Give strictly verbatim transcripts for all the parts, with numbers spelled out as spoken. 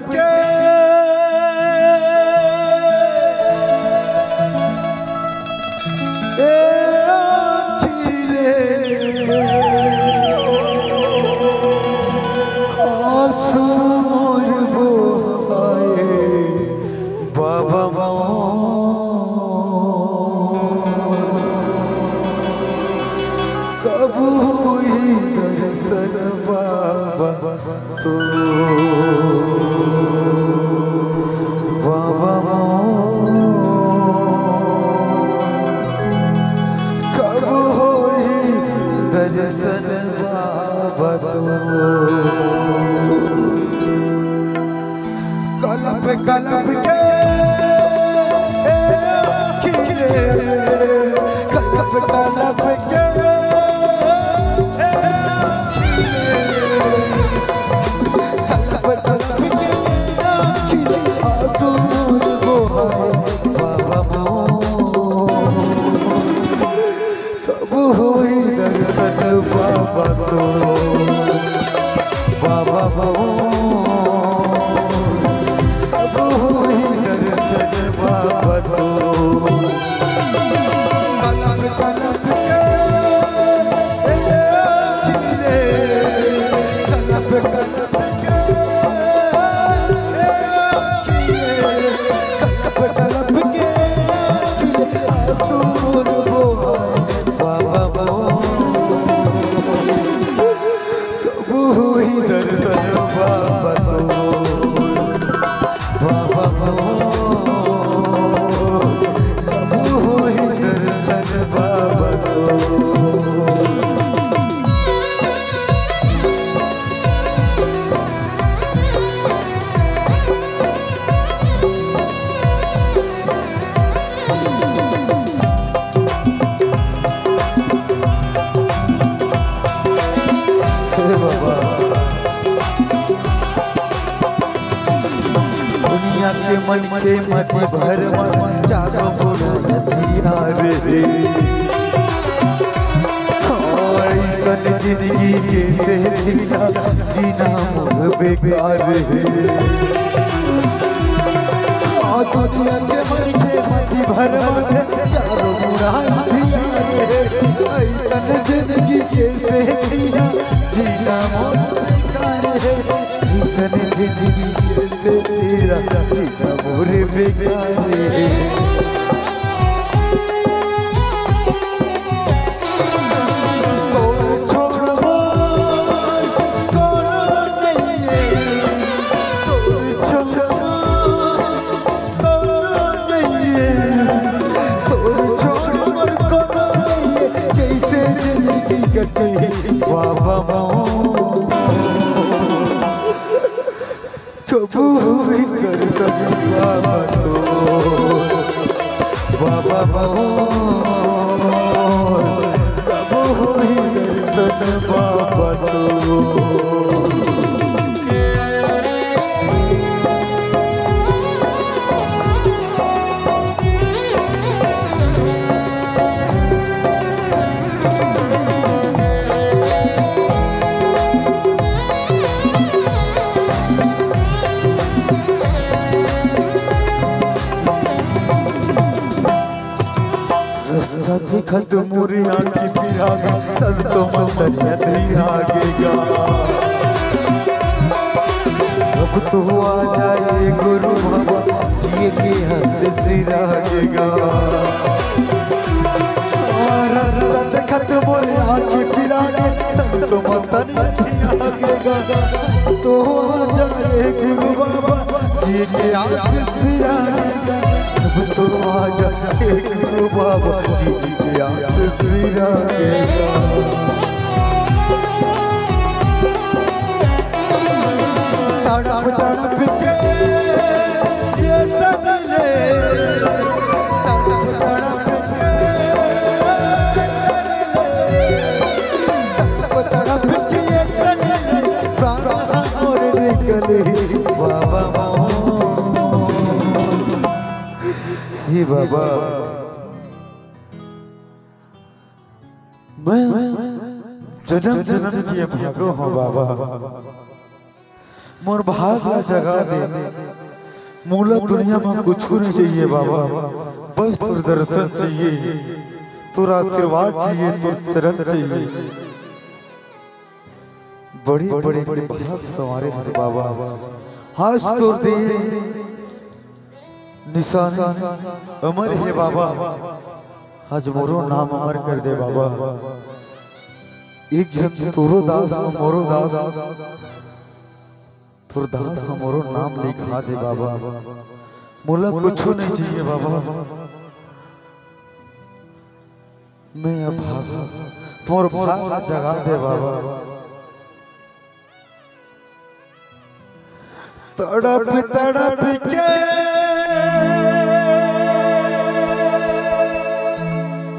के ए आँखी ले आँसू मोर बोहाए बाबा मोर। कब होही दर्शन बाबा तो बाबा मोर, कब होही दर्शन बाबा तो। कलप कलप के ए आँखी ले, कलप कलप के ए आँखी ले, कलप कलप के आँखी ले, आँसू मोर बोहाए बाबा मोर। कब होही दर्शन बाबा तो बाबा मोर, कब होही दर्शन बाबा तो। कलप कलप के ए आँखी ले, कलप कलप के ए आँखी ले, कलप कलप के आँखी ले, आँसू मोर बोहाए बाबा मोर। कब होही दर्शन बाबा तो बाबा मोर, कब होही दर्शन बाबा तो। हे बाबा, दुनिया के मन के मति भरमा, चारों मुड़ा अंधियार हे। अइसन जिनगी कइसे जीना, जीना मोर बेकार हे। आ दुनिया के मन के मति भरमा हे, चारों मुड़ा अंधियार हे। अइसन जिनगी कइसे जीना, जीना मोर बेकार हे। अइसन जिनगी कइसे जीना, जीना मोर बेकार हे। तोर छोड़ मोर कोनो नइये, तोर छोड़ मोर कोनो नइये, तोर छोड़ मोर कोनो नइये, कइसे जिनगी कटे बाबा मोर। कब होही दर्शन बाबा तो बाबा मोर, कब होही दर्शन बाबा तो। रस्ता दिखत मोर आँखी पिरागे, तन तो मन तनिया तैयार गे गा। अब तो आ जाए गुरु बाबा, जिए के हंस सिरागे गा। रस्ता दिखत मोर आँखी पिरागे, तन तो मन तनिया तैयार गे गा। तो आ जाए गुरु बाबा, जिए के हंस सिरागे गा। अब तो आ जाए गुरु बाबा, जिए के हंस सिरागे गा। तड़प तड़प के ये तन ले, तड़प तड़प के ये तन ले, तड़प तड़प के ये तन ले, प्राण मोर निकले बाबा मोर। हे बाबा, मैं जन्म जन्म के अभागो हँव बाबा। मोर भाग ला जगा दे, मोला दुनिया म कुछु नहीं चाहिए बाबा, बस तोर दर्शन चाहिए, तोर आशीर्वाद चाहिए, तोर चरण चाहिए। बड़े बड़े के भाग संवारे हस बाबा, आज तोर दे निशानी अमर हे बाबा, आज मोरो नाम अमर कर दे बाबा। एक झन तोरो दास, मोरो दास, तोर दास मोरो नाम लिखा दे बाबा। मोला कुछु नहीं चाहिए बाबा, मैं अभागा, मोर भाग जगा दे बाबा। तड़प तड़प के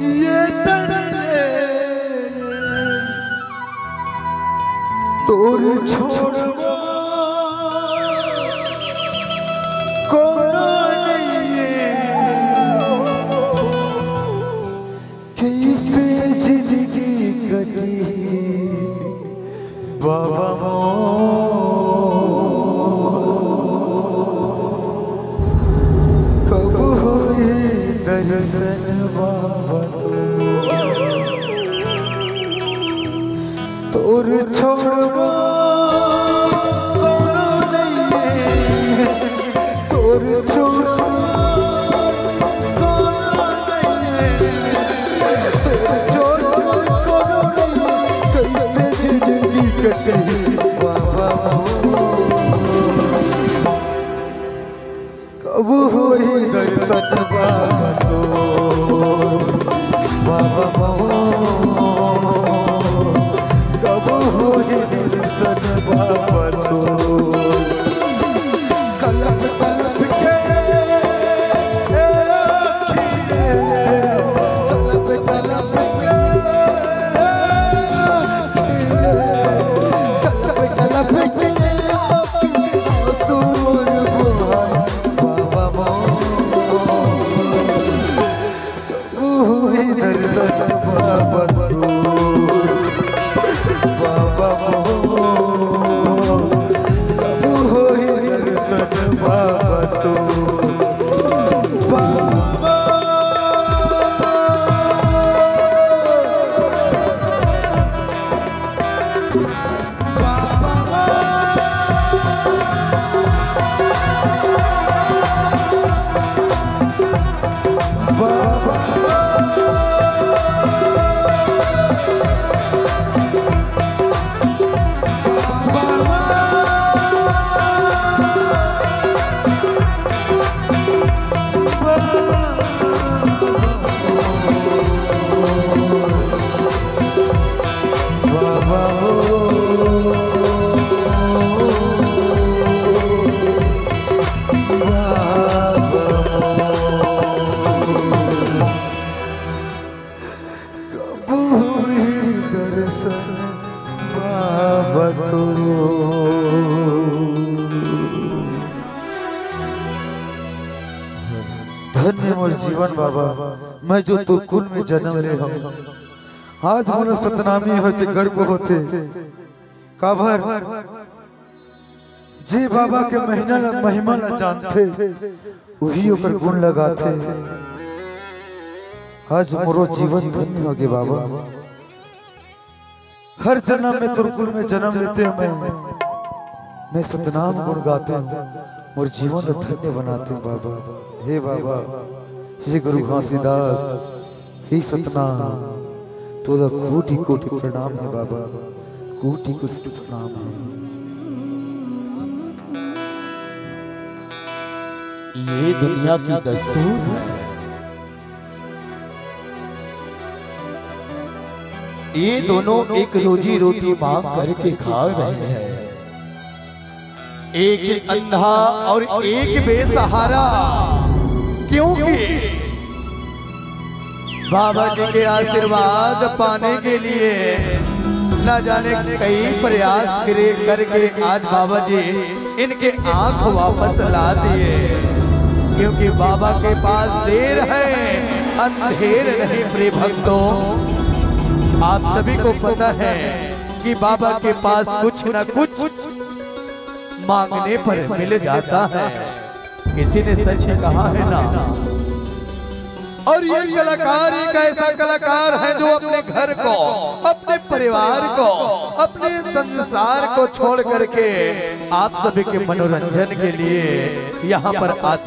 ये तन ले तोर छोड़बो कोनो नइये। कइसे जिंदगी कटही बाबा मोर, कब होही दर्शन बाबा तोर? तोर छोड़बो कोनो नइये, तोर छोड़बो कोनो नइये, तोर छोड़बो कोनो नइये, कइसे जिंदगी कटही बाबा मोर। कब होही दर्शन बाबा तोर, बाबा मोर? कब होही दर्शन बाबा तोर? कलप कलप के, ए आँखी रे, कलप कलप के, ए आँखी रे, कलप कलप के, आँखी रे, तोर बुहाई बाबा मोर, कब होही दर्शन बाबा तोर, बाबा मोर, कब होही दर्शन बाबा तोर, बाबा। कब होही दर्शन बाबा तोर। धन्य मोर जीवन बाबा, मैं जो तोर कुल में जनम ले हँव। आज मोला सतनामी होथे, गर्व होथे। काबर जे बाबा के महिमा ला, महिमा ला जानथे, उही ओकर गुण ला गाथे। आज मोरो जीवन धन्य होगे बाबा। हर जनम में तोर कुल में जनम लेते हँव मैं, मैं सतनाम गुण गाते हँव, मोर जीवन ला धन्य बनाते हँव बाबा। हे बाबा, हे गुरु घासीदास, हे सतनाम, तोला कोटि कोटि प्रणाम हे बाबा, कोटि कोटि प्रणाम हे। ये दुनिया की दस्तूर है, ये दोनों एक रोजी रोटी मांग करके खा रहे हैं। एक अंधा और एक बेसहारा, क्योंकि बाबा जी के आशीर्वाद पाने के लिए न जाने कई प्रयास करे करके आज बाबा जी इनके आंख वापस ला दिए, क्योंकि बाबा के पास देर है, अंधेर नहीं। प्रिय भक्तों, आप सभी को पता है कि बाबा के पास कुछ न कुछ मांगने पर मिल जाता है। किसी ने सच ही कहा है ना। और ये कलाकार एक ऐसा कलाकार है जो अपने घर को, अपने परिवार को, अपने संसार को छोड़ करके आप सभी के मनोरंजन के लिए यहाँ पर आते